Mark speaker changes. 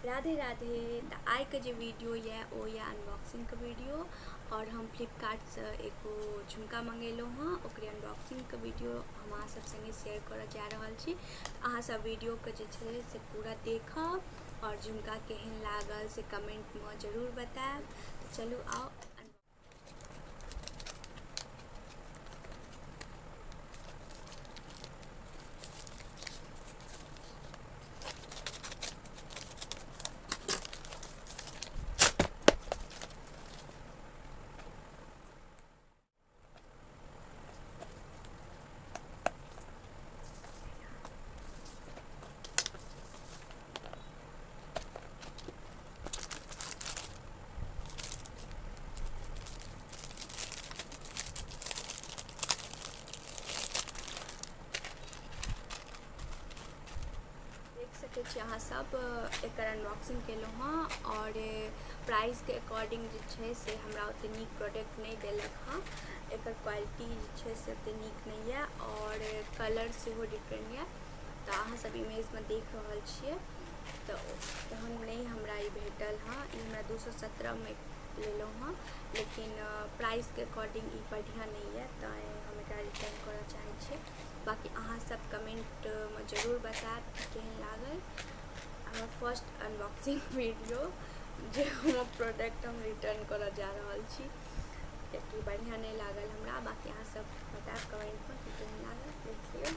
Speaker 1: राधे राधे। तऽ आइके जे वीडियो यऽ ओ यऽ अनबॉक्सिंगके वीडियो और हम फ्लिपकार्टसँ एगो झुमका मंगेलहुँ हँ, ओकरे अनबॉक्सिंगके वीडियो हम अहाँ सब संगे शेयर करऽ जा रहल छी। अहाँ सब वीडियोके जे छै से पूरा देखब और झुमका केहन लागल से कमेंटमे जरूर बतायब। तऽ चलू आउ। देख सकै छी अहाँ सब, एकर अनबॉक्सिंग केलहुँ हँ और प्राइसके अकॉर्डिंग जे छै से हमरा ओते नीक प्रोडक्ट नहि देलक हँ। एकर क्वालिटी जे छै से ओते नीक नहि यऽ और कलर सेहो डिफरेंट यऽ। तऽ अहाँ सब इमेजमे देख रहल छियै, तऽ तहन नहि हमरा ई भेटल हँ। ई हमरा 217मे लेलहुँ हँ, लेकिन प्राइसके अकॉर्डिंग ई बढ़िआँ नहि यऽ, तैँ हम एकरा रिटर्न करऽ चाहै छियै। बाँकी अहाँ सब कमेंटमे जरूर बतायब कि केहन लागल हमर फर्स्ट अनबॉक्सिंग वीडियो, जे हमर प्रोडक्ट हम रिटर्न करऽ जा रहल छी, कियाकि बढ़िआँ नहि लागल हमरा। बाँकी अहाँ सब बतायब कमेंटमे कि केहन लागल। देख लियौ।